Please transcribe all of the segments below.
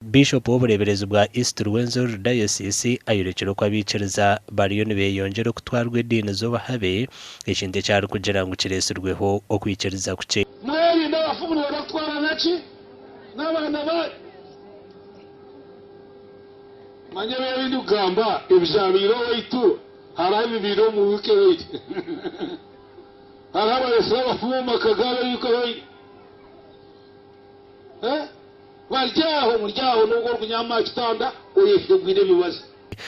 Biishopu w'obureeberezi bwa East Rwenzori Diocese ayorekire oku abaikiriza bariyo nibeyongyera okutwarwa ediini z'obuhabe, ekintu eki arikugira ngu kiretsirweho okwikiriza kukye. Mwerinde abafumu nibenda kutwara naki n'abaana banyu. Manya ebi ebi ndikugamba ebyabaire owaitu hariho ebibaire omu wiiki ehweire. Hariho abaretsire abafumu omu maka gaabo ewiiki ehweire. Bari aho muri aho n'obu orikunyama aha kitanda oyehegwire emibazi.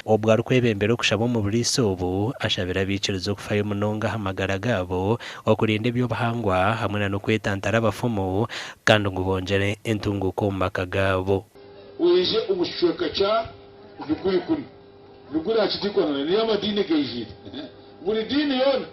Obwo arikwebembera okushaba omu buriisa obu, ashabire abaikiriza okufayo munonga aha magara gaabo, okurinda eby'obuhangwa hamwe na n'okwetantara abafumu kandi ngu bongyere entunguuka omu maka gaabo. Oije omu kicweka kya Biguri kunu. Biguri aha kidikonore niyo amadiini gaijiire. Buri diini yoona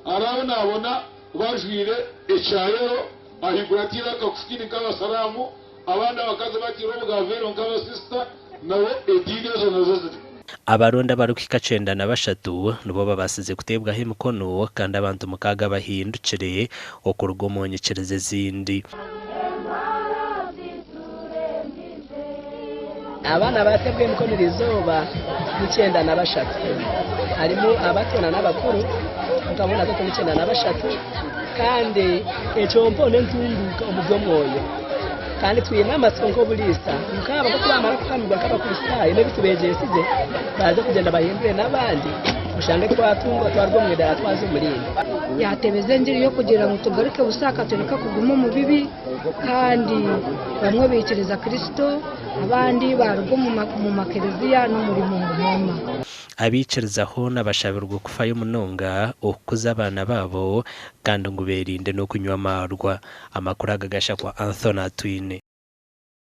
hariho abu naabona bajwaire ekya yero ahaiguru ataire akakufukini nk'abasiraamu, abandi abakazi bataire obugaveero nk'abasisita, nabo ediini ezo nazo ziriho. Abarundi abarikuhika 93 nibo babaasize kuteebwaho emikono kandi abantu mukaaga bahindukire okuruga omu nyikiriza ezindi. Abaana abateebwa emikono eriizooba ni 93. Harimu abato n'abakuru kwonka boona toto ni 93 kandi ekyo mpaho n'entunguuka omu by'omwoyo. Kandi twine amatsiko nk'oburiisa nk'aba nk'oku baamara kuhamibwa nk'Abakristaayo n'ebi tubeegyesize, baaze kugyenda bahindure n'abandi oshange twatunga twaruga omu idaara twaza omu rindi. Yaatebeza engiri y'okugira ngu tugaruke busya tureke kuguma omu bibi, kandi bamwe baikiriza Kristo, abandi baaruga omu makereziya n'omurimo nguhooma. Abaikiriza hoona bashabirwe kufayo munonga okukuza abaana baabo kandi ngu beerinde n'okunywa amaarwa. Amakuru aga gashakwa Anthony Atwine.